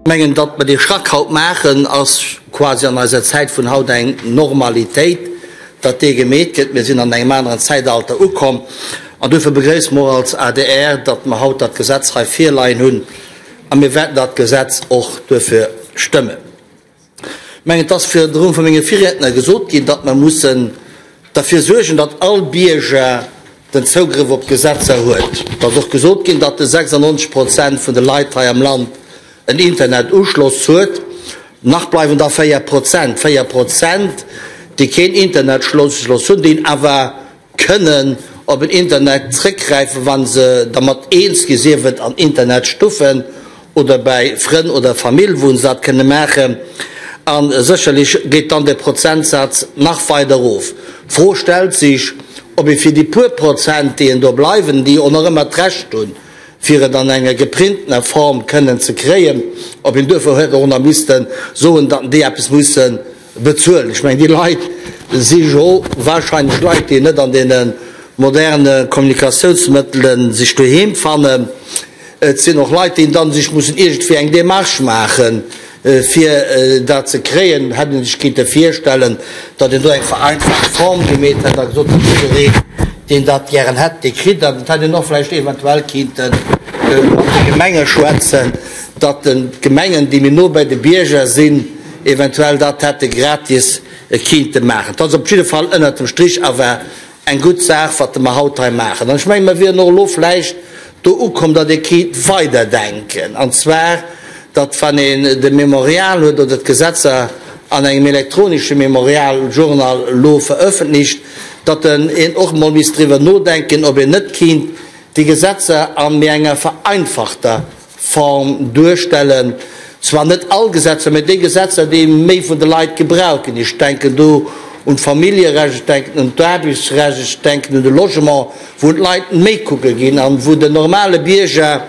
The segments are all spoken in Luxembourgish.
Mengen, datt mer dee Schrack haut maachen, ass quasi an eiser Zäit vun haut eng Normalitéit, datt dee gemeet gëtt. Mir sinn an engem aneren Zäitalter ukomm an duerfir begréisse mer och als adr, datt mer haut dat Gesetz hei virleien hunn a mir wäerten dat Gesetz och duerfir stëmmen. Ech mengen, et ass virdrun vu menge Virriedner gesot ginn, datt mer mussen derfir suergen, datt all Bierger den Zougrëff op d'Gesetzer huet. Et ass och gesot ginn, datt de 96 Prozent vun de Leit hei am Land en Internetuschloss huet. Nach bleiwen da 4 Prozent, 4 Prozent, déi keen Internetschloss hunn, déi awer kënnen op en Internet zréckgräifen, wa se dermat eens gi, sief et an Internetstuffen oder bäi Frënn oder Famill, wou se dat kënne maachen. A sécherlech geet dann de Prozentsaz nach weider erof. D'Fro stellt sech, ob ee fir déi puer Prozent, déi en do bleiwen, déi och nach ëmmer d'Recht hunn, fir et an enger geprintener Form kënnen ze kréien, ob een duerfir hätt och nach misste soen, datt déi eppes musse Bezuelen. Ech mengen, déi Leit si jo wahrscheinlech Leit, déi net an deene moderne Kommunikatiounsmëttele sech doheem fannen. Et sinn och Leit, déi dann sech mussen iergendwéi eng Démarche maachen, fir dat ze kréien. Hätt ee sech kinnte virstellen, datt een do eng vereinfacht Form gemeet hätt a gesot hätt, jiddereen, deen dat gären hätt, dee kritt dat. Et hätt een och vläicht eventuell kinnte mat de Gemenge schwätzen, datt d'Gemengen, déi méi no bei de Bierger sinn, eventuell dat hätte gratis kinnte maachen. Et ass op jidde Fall ënnert dem Strich awer eng gutt Saach, wat mer haut hei maachen. An ech mengen, mer wieren och elo vläicht do ukomm, datt ee kinnt weiderdenken, an zwar, datt wann een de Memorial huet oder d'Gesetzer an engem elektronische Memorial, Journal elo verëffentlicht, datt een och emol misst driwwer nodenken, ob een net kinnt déi Gesetzer a méi enger vereinfachter Form duerstellen, zwar net all Gesetzer, mä déi Gesetzer, déi méi vun de Leit gebraucht ginn. Ech denken do un d'Familljerecht, ech denken un d'Aarbechtsrecht, ech denken un de Logement, wou d'Leit méi kucke ginn an wou den normale Bierger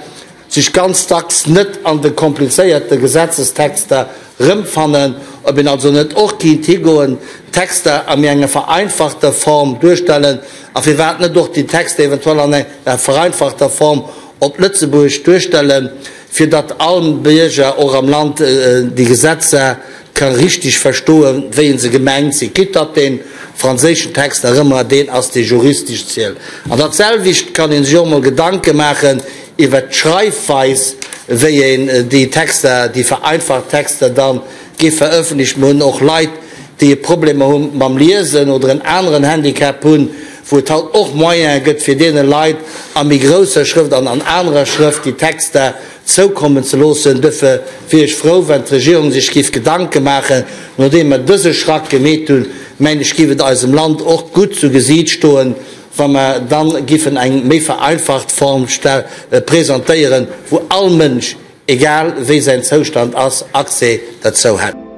sech ganz dacks net an de komplizéierte Gesetzestexter rëmfannen, ob een also net och kinnt higoen, d'Texter a méi enger vereinfachter Form duerstellen a firwat net och déi Texter eventuell an enger vereinfachter Form op Lëtzebuergesch duerstellen, fir datt all Bierger och am Land déi Gesetzer ka richteg verstoen, wéi se gemengt sinn, quitte datt dee franséischen Text nach ëmmer deen ass, dee juristesch zielt. An dat selwecht kann ee sech och emol Gedanke maachen iwwert d'Schreifweis, wéi een déi Texter, déi vereinfacht Texter da géif verëffentlechen. Mer hunn och Leit, déi Problemer hu mam Liesen oder en aneren Handicap hunn, wou et haut och Moyene gëtt, fir deene Leit a méi grousser Schrëft an an anerer Schrëft déi Texter zoukommen ze loossen. Duerfir wier ech frou, wenn d'Regierung sech géif Gedanke maachen. Nodeem mer dëse Schrack gemeet hunn, mengen ech, géif et eisem Land och gutt zu Gesiit stoen, wa mer dann giffen eng méi vereinfacht Form presentéieren, wou all Mënsch, egal wéi säin Zoustand ass, Accès derzou hätt.